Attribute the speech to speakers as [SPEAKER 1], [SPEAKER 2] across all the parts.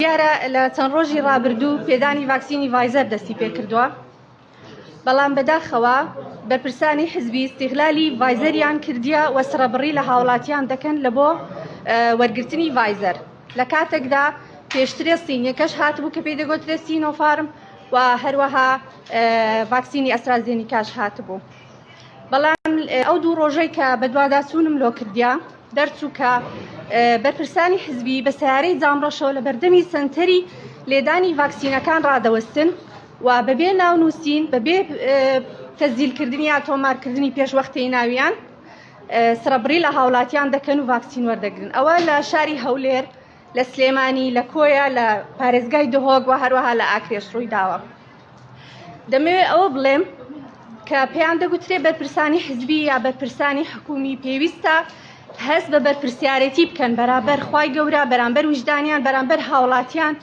[SPEAKER 1] دیارە لە چەند ڕۆژی ڕابردوو پێدانی ڤاکسینی ڤایزەر دەستی پێکردووە، بەڵام بەداخەوە بەرپرسانی حزبی ئیستیغلالی ڤایزەریان کردیە و سڕەبڕی لە هاوڵاتیان دەکەن لە بۆ وەرگرتنی ڤایزەر لە کاتێکدا پێشترێ سینیەکەش هاتبوو کە پێی دەگوترێ سینۆفارم و هەروەها ڤاکسینی ئەسترازێنیکاش هاتبوو. بەڵام ئەو دوو ڕۆژەی کە بەدواداچوونم لۆ کردیا دەرچوو کە بەرپرسانی حزبی بە سیارەی جامڕەشەوە لە بەردەمی سەنتەری لێدانی ڤاکسینەکان ڕادەوەستن و بەبێ ناونووسین بەبێ تەزیلکردنی یا تۆمارکردنی پێشوەختەی ناویان سڕەبڕی لە هاوڵاتیان دەکەن و ڤاکسین وەردەگرن. ئەوە لە شاری هەولێر، لە سلێمانی، لە کۆیە، لە پارێزگای دهۆک و هەروەها لە ئاکرێش ڕوویداوە. دەمەوێت ئەوە بڵێم کە پێیان دەگوترێ بەرپرسانی حزبی یا بەرپرسانی حکومی پێویستە هەست بە بەرپرسیارێتی بکەن بەرابەر خوای گەورە، بەرامبەر ویژدانیان، بەرامبەر هاوڵاتیان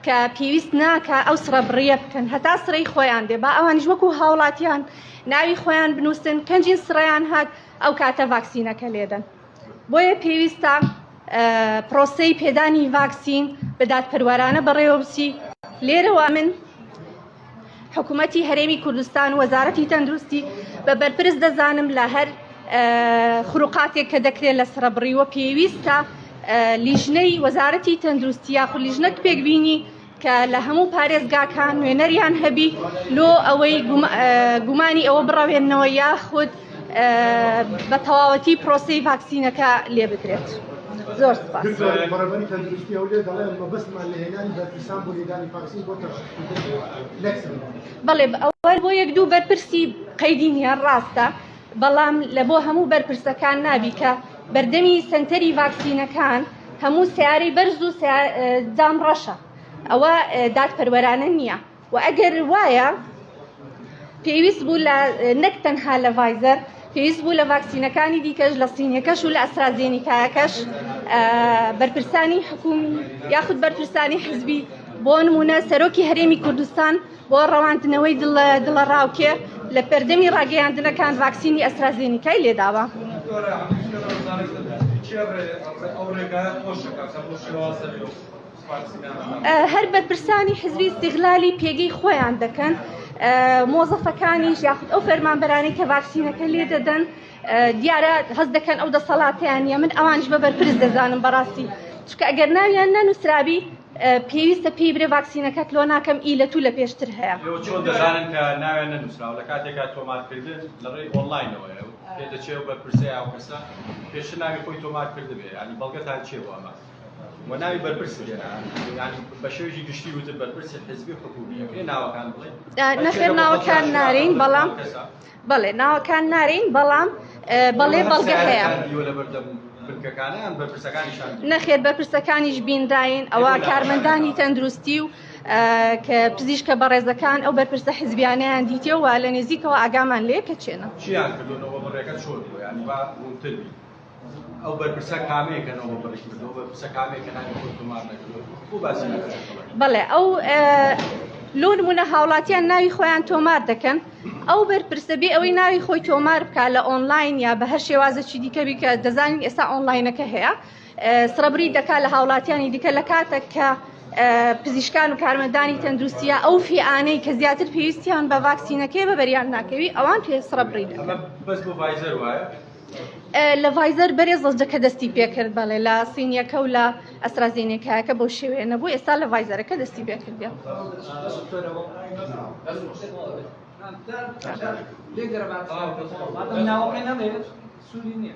[SPEAKER 1] کە پێویست ناکا ئەو سڕەبڕیە بکەن هەتا سڕەی خۆیان دێ با ئەوانیش وەکو هاوڵاتیان ناوی خۆیان بنووسن کەنجین سڕەیان هات ئەو کاتە ڤاکسینەکە لێدەن. بۆیە پێویستە پرۆسەی پێدانی ڤاکسین بە دادپەروەرانە بەڕێوە بچی. لێرەوە من حکوومەتی هەرێمی کوردستان و وەزارەتی تەندروستی بە بەرپرس دەزانم لە هەر خروقاتێک کە دەکرێت لە سڕەبڕیوە پێویستە لیژنەی وەزارەتی تەندروستی یاخود لیژنەک پێکبینی کە لە هەموو پارێزگاکان نوێنەریان هەبی لۆ ئەوەی گومانی ئەوە بڕەوێننەوە یاخود بە تەواوەتی پرۆسەی ڤاکسینەکە لێ بدرێت. زۆر سپاس.
[SPEAKER 2] بەڕێوەبەری تەندروستی هەولێر دەڵێ مەبەستمان لە هێنانی بەرپرسان بۆ لێدانی ڤاکسین بۆ تەشخیصکردن نەک سەربڕین.
[SPEAKER 1] بەڵێ ئەوە بۆ یەک دوو بەرپرسی قەیدی نییە ڕاستە، بەڵام لە بۆ هەموو بەرپرسەکان نابی کە بەردەمی سەنتەری ڤاکسینەکان هەموو سیارەی بەرز و جام ڕەشە ئەوە دادپەروەرانە نییە و ئەگەر وایە پێویست بوو لە نەک تەنها لە ڤایزەر پێویست بوو لە ڤاکسینەکانی دیکەش لە سینیەکەش و لە ئەسترازێنیکایەکەش بەرپرسانی حکومی یاخود بەرپرسانی حزبی بۆ نمونە سەرۆکی هەرێمی کوردستان بۆ ڕەواندنەوەی دڵەڕاوکێ لە پەردەمی ڕاگەیاندنەکان ڤاکسینی ئەسترازێنیکای لێداوە. هەر بەرپرسانی حزبی ئیستیغلالی پێگەی خۆیان دەکەن، مۆزەفەکانیش یاخود ئەو فەرمانبەرانەی کە ڤاکسینەکە لێدەدەن دیارە هەست دەکەن ئەو دەسەڵاتیان نییە من ئەوانیش بە بەرپرس دەزانم بەڕاستی چونکە ئەگەر ناویان نەنووسرابی پێویستە پێی برێ ڤاکسینەکەت لۆ ناکەم ئی لە تو لە پێشتر هەیە.
[SPEAKER 3] ئێوە چۆن دەزانن کە ناویان نەنووسراوە لە کاتێکا تۆمارکردن لە ڕێی ئۆنلاینەوەیە و پێدەچێ ئەو بەرپرسە یا ئەو کەسە پێشتر ناوی خۆی تۆمار کردبێ یانی بەڵگەتان چییە بۆ ئەمە و ناوی بەرپرسی لێرە یانی بە شێوەیەکی گشتی وتت بەرپرسی حزبی و حکوومی ئەکرێ ناوەکان بڵێ
[SPEAKER 1] نەخێر ناوەکان نارین بەڵام بەڵێ ناوەکان نارین بەڵام بەڵێ بەڵگە هەیە. نەخێر بەرپرسەکانیش بینراین ئەوە کارمەندانی تەندروستی و کە پزیشکە بەڕێزەکان ئەو بەرپرسە حزبیانیان دیتەوە لە نزیکەوە ئاگامان لێ کە چێنە.
[SPEAKER 3] چیان کردوونەوە بڕێکە چۆن بوو یانی با ڕوونتر بی. ئەو بەرپرسە کامەیە کە نەوە بڕی کردەوە بەرپرسە کامەیە کە ناوی خۆی تۆمار نەکردووە بۆ باسی ناکەن؟
[SPEAKER 1] بەڵێ ئەو لۆ نمونە هاوڵاتیان ناوی خۆیان تۆمار دەکەن ئەو بەرپرسە بێ ئەوەی ناوی خۆی تۆمار بکە لە ئۆنلاین یا بە هەر شێوازێکی دیکە بی کە دەزانین ئێستا ئۆنلاینەکە هەیە سڕەبری دەکا لە هاوڵاتیانی دیکە لە کاتێک کە پزیشکان و کارمەندانی تەندروستیە ئەو فیانەی کە زیاتر پێویستیان بە ڤاکسینەکەی بە بەریان ناکەوی ئەوان پێ سڕەبری دەکەن.
[SPEAKER 3] بەس بۆ ڤایزەر وایە؟
[SPEAKER 1] لە ڤایزەر بەرێ زەجەکە دەستی پێکرد بەڵێ لە سینیەکە و لە ئەسترازینێکایەکە بەو شێوەیە نەبوو ئێستا لە ڤایزەرەکە دەستی پێکردە.
[SPEAKER 4] لێگەرە باسەکە. ناوەکە نەڵێت سوودی نییە.